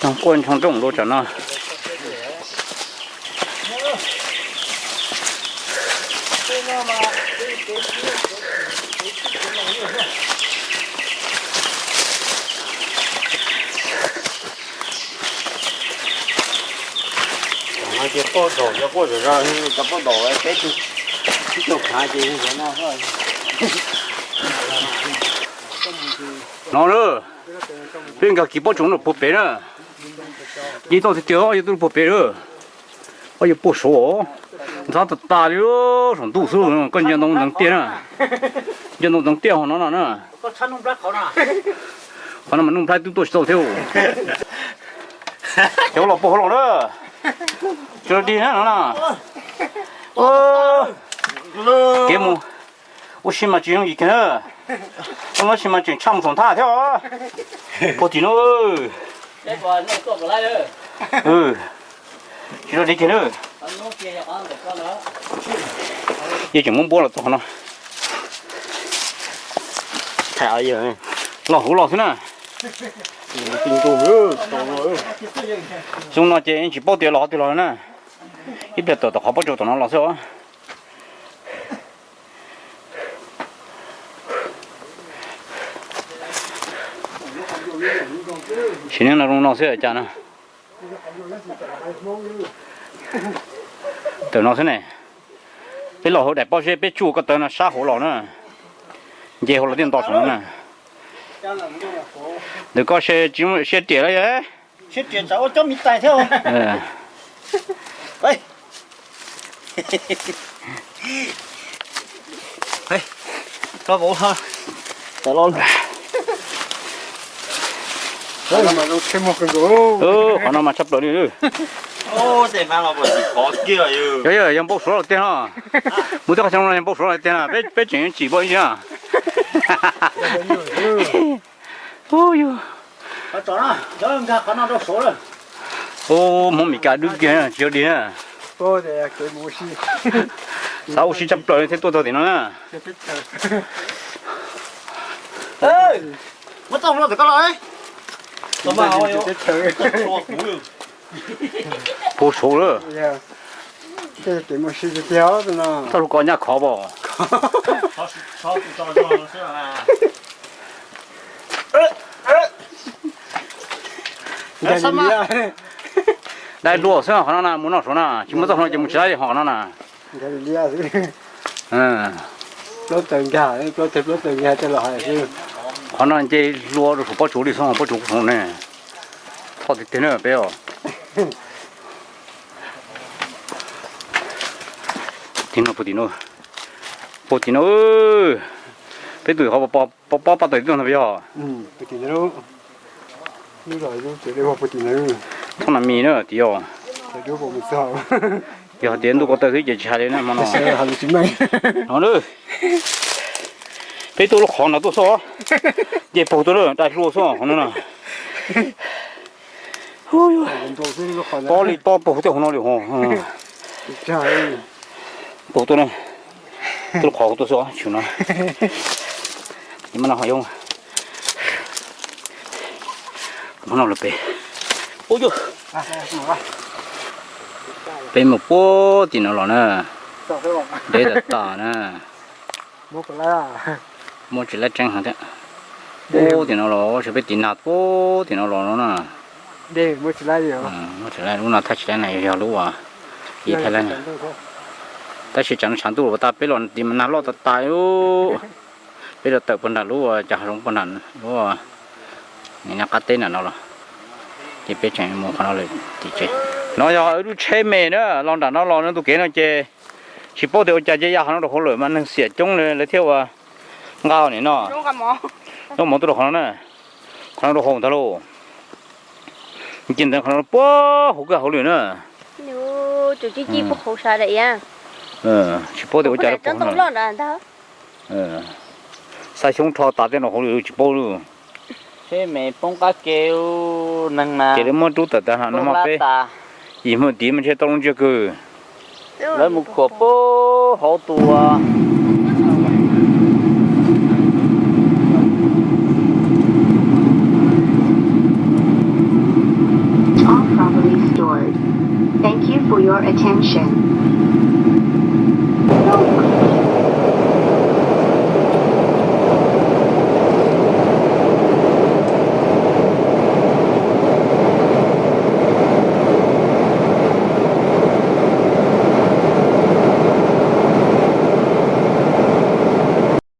Nrog quaj ntshoo nrooj dua tsam no. Ces poj zaum yog poj zaum zog, cov poj zaum peb tug, ib tug khav ces yog no. No na, peb nkag kis pob tsuas no puag pem na. Ces tau tiag tiag, ob yawg tuaj puag pem na. Ob yawg puag saud, ntxhab tas tas li, saum ntuj xwb, koj nce ntoo ntxeev tiaj na. Nce ntoo ntxeev tiaj hauv no no na. Qhov no mas nuj nplhaib twb tuaj tsis tau thiab. Cov los puag hauv los na. Tsis dig na no na. Kev mus ua si mas tsis yooj yim kiag na. Ua si mas tseem tshaj mus saum nthaj thiab os. Puag tim no. Tsis dig kiag na. Yeej tseem muab npuab los txog qhov no. Los hauv los xwb na. Xyoo no ces yeej tsis paub tias los qhov twg los na. Ib pliag tawm tom qhov pob tsuas tom no los xwb os. Sim neej no zoo no xwb cas na. Tawm no xwb ne. Peb los hauv daim pob zeb peb tsuj koj tawv no sab hauv los na. Nce hauv los tiaj nto saum no na. Ntawm koj se tsis muaj siab riam lawm. Siab riam tsam ua cov miv tais thiab. Qhov no mas tshaj plaws li. Yog, yog npau suav los tiag no. Mus twb qhov xyoo no yog npau suav los tiag no, peb tseem tsim pom ib ntsis na. Ub, Hmoob Mes Kas dub kiag tsis yog dig na. Xav ua si tshaj plaws thiaj tuaj txog tim no na. Puag saud lawm. Txoj hlua ko nyaj khov pom. Dai dua xwb qhov no na, mus noj saud na, tsis muaj txoj hlua ces mus tsis laib li qhov no na. Qhov no nce hlua rau saum pob tsuas li xwb, pob tsuas kuj saud ne. Thoj tiag tiag na peb os. Tim no puag tim no, puag tim no, peb tus qhov pob pob pab tawm tuaj no peb yog. Thooj nas mis na tim yog. Yog tias ntuj ko taw xwb ces tsis hais li na hmo no. No na, peb tuaj lub qhov no tuaj xwb, nce puag tuaj na, dai hlua xwb qhov no na. Tob li tob puag tej hauv no li hov. Puag tuaj na, tuaj lub qhov tuaj xwb tshwm no. Ces mas no ho yoov, mas no lawm pem. Ub, peb mus puag tim no los na, deb tas tas na. Muab tsis laib tseeb heev thiab. Puag tim no los, tsis peb tim nag puag tim no los no na. Muab tsis laib, lub no thaj tsis laib na, yog lub uas ib thaj laib na. Tab sis tsam no tshav ntuj los tas peb los tim mas nag loj tas tas. Peb los tawm puag nram lub uas cas zoov puag nram lub uas nim no qab teb nram no los, ces peb tseem mus qhov no lawm tim tsev. No yog wb lub tsheb me na, los nram no los no tus kev no ces tsis paub tias ua cas ces ya qhov no rau hauv lawm mas neeg xiam coob li lawv thiaj ua nqa nim no. Nqa mov tuaj rau qhov no na, qhov no rau hauv ntag lauj. Ces ntawd qhov no puag hauv kawg hauv lawm na. Tsis paub tias ua cas rau puag no. Xa xyoob rho tas tej no hauv lawm tsis paub li. Tsheb me poob qab ke, neeg na. Ces lawv muab rub tawm tas no mas peb yim hmo tid mas ntshe tau lub ntsiab kawg. Lawv mus khuam puag hauv tus, successfully stored. Thank you for your attention.